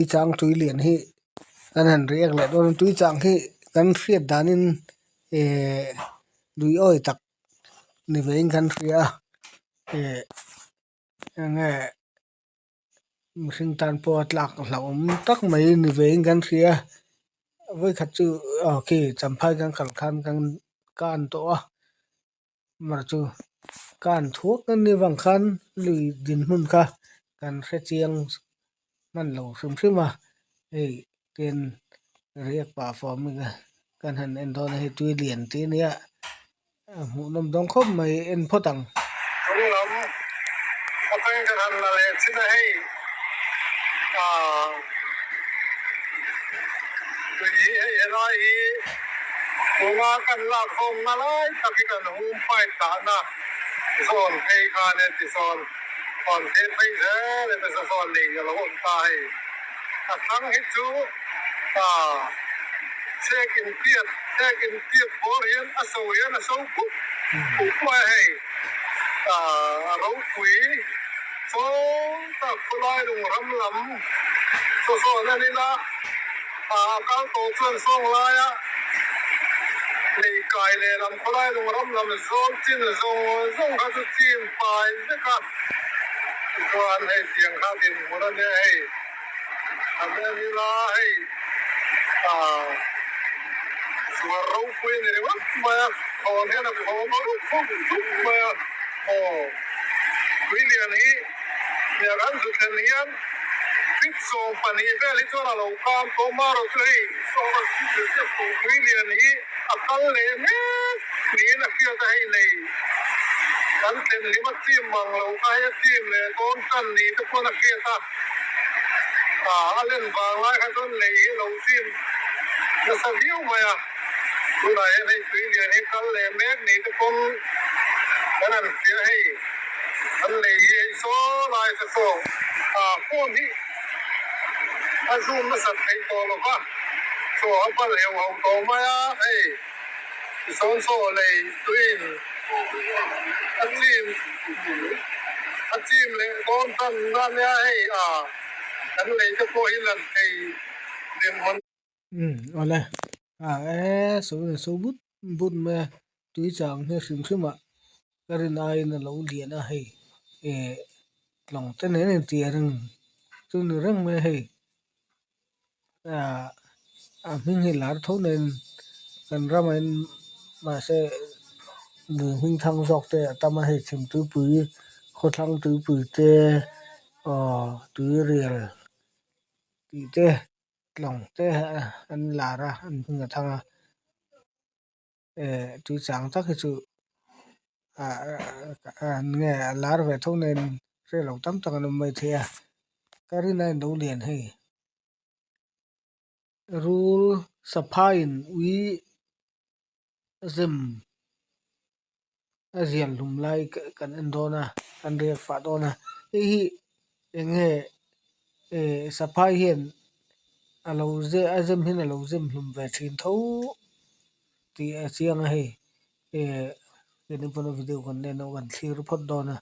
Tuichang tui lian hi kan han riak leh dawn a tuichang hi kan hriat danin ehh lui awi tak ni vein kan hria a ehh enge mihring tan pawha tlak hlauhawm tak mai ni vein kan hria a vawikhat chu aw khi champhai kan kal khan kan kan tawh a. Mar chu kan thuak a nih avang khan lui dinhmun kha kan hre chiang hman lo hrim hrim a hei tin riak pah fawm in kan han en dawn a hei tui lian tih a nia a hmuhnawm dawn khawp mai en phawt ang. Chung lam atangin kan han la leh chin a hei ah. Tui hi hei helai hi tuna kan lak zawmna lai tak hi kan hum pipe dahna zawn phei khan e tisawn hawn theh phei zel e nasa zawn nei a lo awm ta hei. A thlang hi chu ah chhek in piat chhek in piat bawr hian a so hian a so pup pup mai a hei ah a ropui chaw tak khawlai lung ram lam chaw zawn a nila a kal tawh chuan sawng laia lei kai leh lam khawlai lung ram lam zawl chin zawng zawng kha chu chim pai vek a tichuan hei tiang kha dinhmun a nia hei a nia nila hei ah suar ropui a ni ringawt mai a khawn hian a khawm a rup rup rup mai a aw tuilian hi. Hniak an zu thlen hian fit 12 vel hi chuan a lo kang tawh marawh chu hei tui lian hi a kal leh mek niin a hriat a, hei nei kan thlen hlim a chim mang lo kha hei a chim leh dawn tan ni te pawn a hriat a, a len vang lai kha chuan lei hi a lo chim nasa viau mai a, tunah hian hei tui lian hi kal leh mek ni te pawn kan han hria hei. An lei hi hei saw lai te saw a phone hi a zoom nasat theih tawh lo va, chaw a bal heuh ho tawh mai a, hei tisawn saw lei tuiin a chim a chim leh dawn tan a nia hei a kan lei te pawh hi lan thei dinhmun. Umm awle a e so in so but but mai a tui chang hi hrim hrim ah ka rin aiin a lo lian a hei eh tlawng te nen a inti a ring chu ni reng mai a hei ah a hming hi lar tho nen kan ramah hian mahse lui hming thang zawk te a tam a hei chhim tuipui khawthlang tuipui te aw tuirial tih te. Tlawng te an lar a an hming a thang a eh tui chang tak hi chu ah nge a lar ve tho nen hre lo tam tak an awm mai thei a ka rin a in lo lian hei rul saphaiin ui zem a zial hlum lai kan en dawn a kan riak fah dawn a hei hi eng nge eh saphai hian a lo zeh a zem hian a lo zem hlum ve thin tho tih a chiang a hei eh keini pawn a video kan en a kan thlir phawt dawn a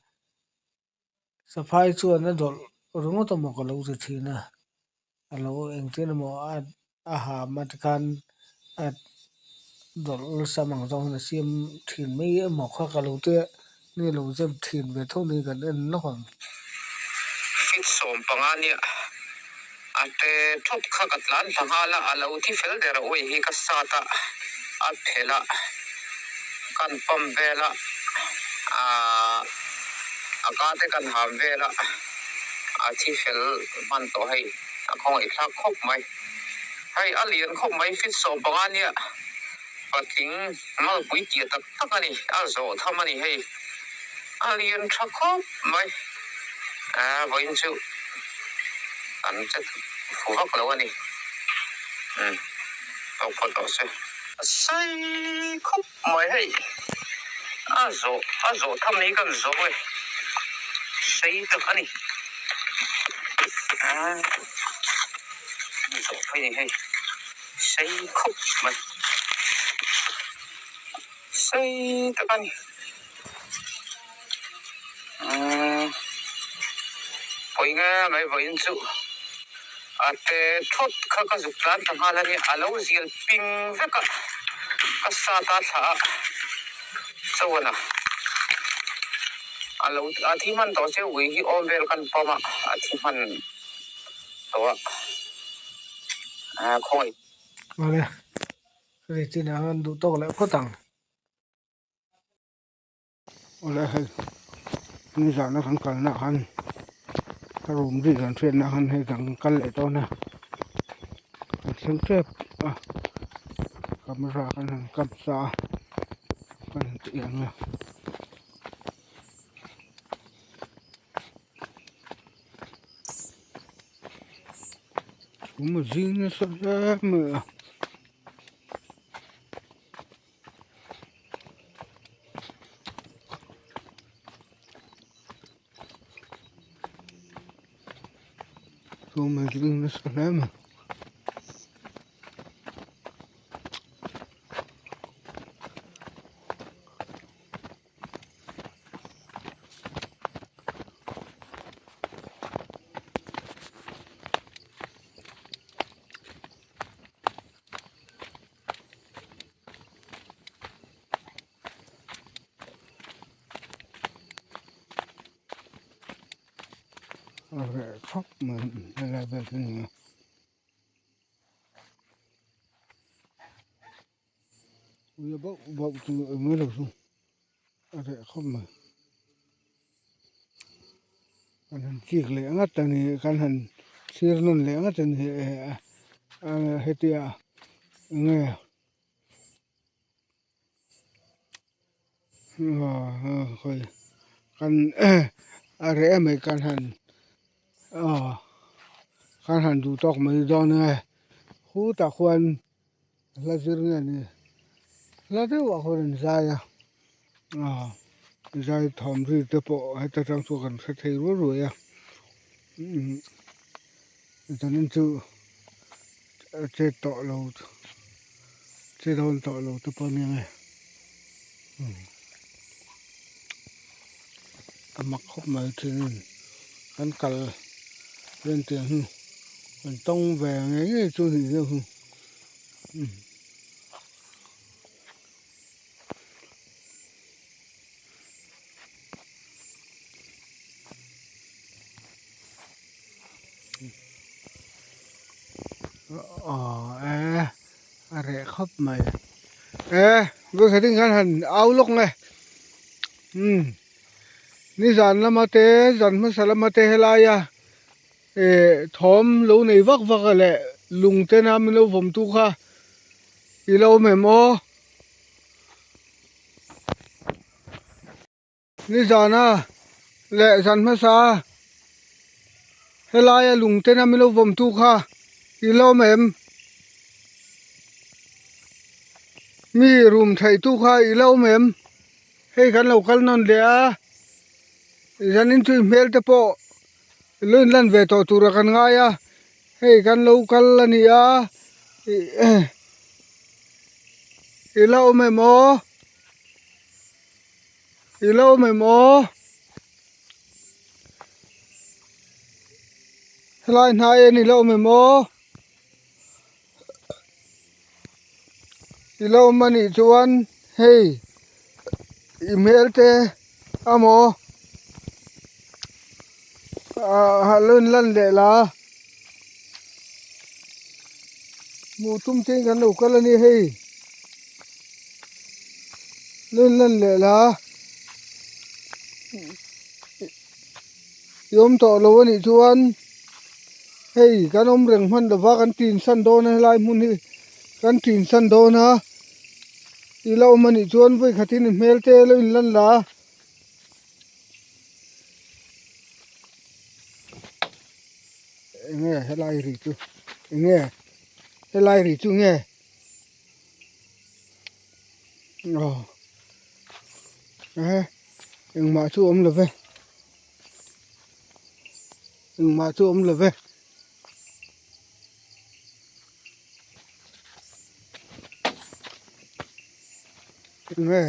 saphai chuan a dawlh ringawt emaw ka lo ti thin a a lo engtin emaw a a ham a tikhan a dawlh awlsam ang zawng hian a siam thin mai emaw kha ka lo tia ni lo zep thin ve tho ni kan en lawk ang. Fit 15 nia a te thawp kha ka tlan hla nghal a, a lo thi fel der a uai hi ka sat a, a phelh a, kan pump vel a, aah a ka te kan ham vel a, a thi fel hman tawh hei a khawngaih thlak khawp mai. Hei a lian khawp mai fit 15 nia patling malpui tia tak tak a ni, a zawh tham a ni hei a lian tha khawp mai aaa vawiin chu an che fu vak lo a ni umm tawk phawt rawh se. A sei khawp mai hei a zawh a zawh tham hi kan zawh e sei tak a ni aaa zawh phei ni hei sei khawp mai sei tak a ni umm pawi nge mai vawiin chu. A te thawt kha ka zuk tlan ta nghal a ni, a lo zial ping vek a, ka sat a thlah a, chuan a a lo a thi hman tawh che ui hi awm vel kan pam a, a thi hman tawh a, khawngaih. Awle, hei chinah hian duh tawk leh phawt ang. Awle hei nizana kan kalna ah khan ka room ri kan hriatna ah khan hei kan kal leh dawn a kan thleng tep a camera kan han kap sa a kan han ti ang a. Chhum a zing nasa hle mai a. Chhum a zing nasa hle mai. A reh khawp mai helai vel hi ni a. Ui a bauh bauh chu a mai lo chu a reh khawp mai. Kan han chik leh ngat a ni kan han thlir nawn leh ngat a ni hetia eng nge kan a reh em mai kan han aw kan han duh tawk mai dawn nge khutah khuan hla zir nge ni hla deuh ah khuan an zai a aw zai thawm ri te pawh heta tang chu kan hre thei ruai ruai a zanin chu a chet tawh lo che dawn tawh lo te pawh a nia nge a mak khawp mai thin kan kal len tiang hi kan tawng ve ngei ngei chu a nih deuh hi. Aw e a reh khawp mai e vawikhat in khan han au lawk nge umm nizan lama te zan hmasa lama te helaia Eh thawm lo nei vak vak a leh lung ten a min lo vawm tu kha i lo awm em aw nizan a leh zan hmasa a helai a lung ten a min lo vawm tu kha i lo awm em mi room theih tu kha i lo awm em hei kan lo kal nawn leh a zanin chu i hmel te pawh. Lo inlan ve tawh tura kan ngai a hei kan lo kal a ni a i la awm em aw i la awm em aw helai hnai en i la awm em aw i la awm a nih chuan hei i hmel te amaw ah lo in lan leh la hmuh tum te in kan lo kal a ni hei lo in lan leh la i awm tawh lo a nih chuan hei kan awm reng hman lova kan tin san dawn a helai hmun hi kan tin san dawn a i la awm a nih chuan vawi khatin i hmel te lo in lan la. Enge helai ri chu enge helai ri chu nge aw eh engmah chu awm lo ve engmah chu awm lo ve. Enge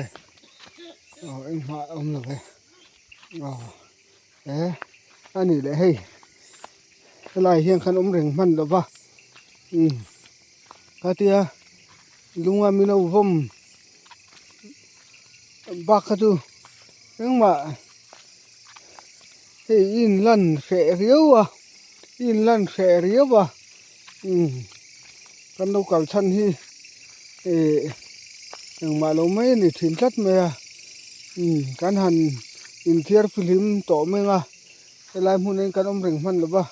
aw engmah a awm lo ve aw eh a nih leh hei. Helai hian khan awm reng hman lova umm khatia lunga min lo vawm bak kha chu engmah hei i inlan hreh riau a i inlan hreh riau a umm kan lo kal chhan hi ih engmah lo mai a ni thin tlat mai a umm kan han inthiar fihlim tawh meng a. Helai hmun in kan awm reng hman lova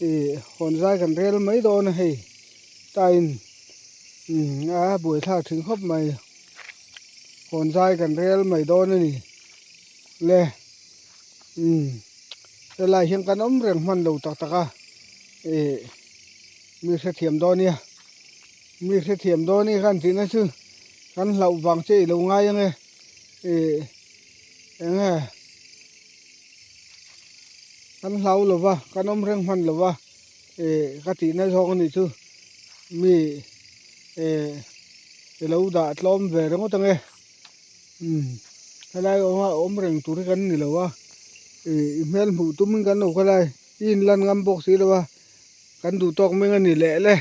ih hawn zai kan rel mai dawn a hei tain umm a buaithlak thin khawp mai hawn zai kan rel mai dawn a ni le umm helai hian kan awm reng hman lo tak tak a ih mi hrethiam dawn nia mi hrethiam dawn nia khan tihna chu kan hlauh vang che i lo ngai ang e ih eng nge. Kan hlau lo va, kan awm reng hman lo va, ih ka tihna zawk a nih chu mi ih i lo dah tlawm ve ringawt ang e umm helai awma awm reng tur hi kan ni lo a ih i hmel hmuh tumin kan lo kal a i inlan ngam bawk si lo a kan duh tawk meng a ni leh le.